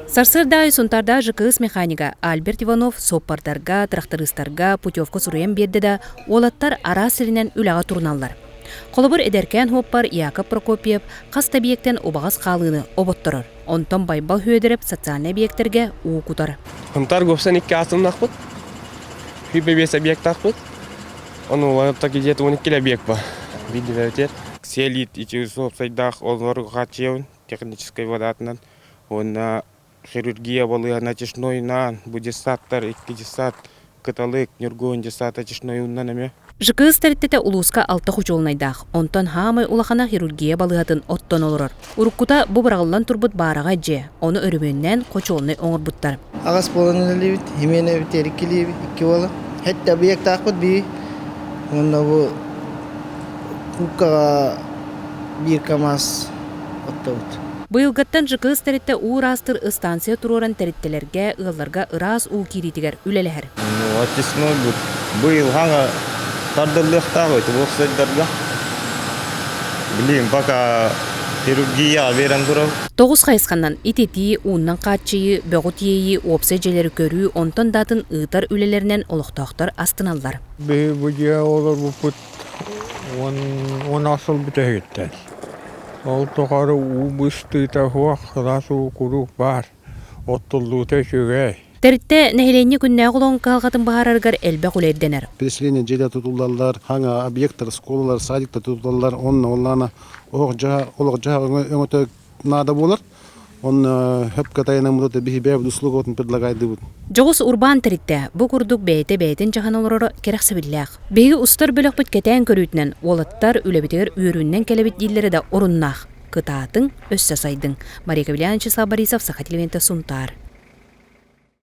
Сарсыарда аайы Сунтаардаах ЖКС механига Альберт Иванов суоппардарга, тырахтарыыстарга путевка суруйан биэрдэ да, уолаттар араас сиринэн үлэҕэ туруналлар. Холобур, эдэркээн суоппар Яков Прокопьев хас да эбийиэктэн убаҕас хаалыыны оботторор. Онтон Байбал Һүөдэрэп социальнай эбийиэктэргэ уу кутар. Сунтаар гопсан икки аатымнахпыт, 25 объектаахпыт. Ону улаатта где-то 12 объект бар. Видео Селит ити суопсайдаах олору хааччыйабын техническай водаатынан уонна хирургия балыыһа натяжнойнаан бу десаттар икки десат кыталык ньургуһун десат натяжнойунан эмиэ ЖКС тэрилтэтэ улууска алта хочуолунайдаах, онтон хаамай улахана хирургия балыыһатын оттон олорор. Уруккута бу быраҕыллан турбут баараҕай дьиэ, ону өрөмүөннээн хочуолунай оҥорбуттар. Аҕас буолан үлэлиибит, химиэнэбит эриккилиибит икки буолан. Хэттэ объектаахпыт бии. Уонна бу кууккаҕа биир КАМАЗ оттобут. Быйылгыттан ЖКС тэрилтэ уу ыраастыыр ыстаансыйа туруоран тэрилтэлэргэ, ыалларга ыраас уу киириитигэр үлэлэһэр. Ну, оттесной бут. Быйыл хаҥа тардыллыахтаах ити уопсайдарга. Билигин пока хирургияҕа биэрэн турар. Тоҕус хайысханан ититии, ууннан хааччыйыы, бөҕү тиэйии, уопсай дьиэлэри көрүү, онтон да атын ыытар үлэлэринэн олохтоохтор астыналлар. Биһи бу дьиэ олорбуппут уон уон сыл бүтэһигиттэн. Ол тухары уу быстыыта суох, сылаас уу куруук баар. Оттуллуута үчүгэй. Тэрилтэ нэһилиэнньэ күннээҕи олоҕун кыһалҕатын быһаарарыгар элбэх үлэ ирдэнэр. Переселение дьиэлэр тутуллаллар, хаҥа объектар, школалар, садиктар тутуллаллар, онно оллаана олох-дьаһах өҥөтө наада буолар. Онно хөпкө тайанаммыт биһи бэйэбит услугабытын предлагайдыбыт. Дьоҕус урбаан тэрилтэ бу курдук бэйэтэ бэйэтин дьаһана олороро кэрэхсэбиллээх. Биһиги устар бөлөхпүт кэтээн көрүүтүнэн уолаттар үлэбитигэр үөрүүннэн кэлэбит дииллэрэ да оруннаах. Кытаатыҥ, өссө сайдыҥ. Мария Кавлянович Борисов, Саха телевидениетэ Сунтаар.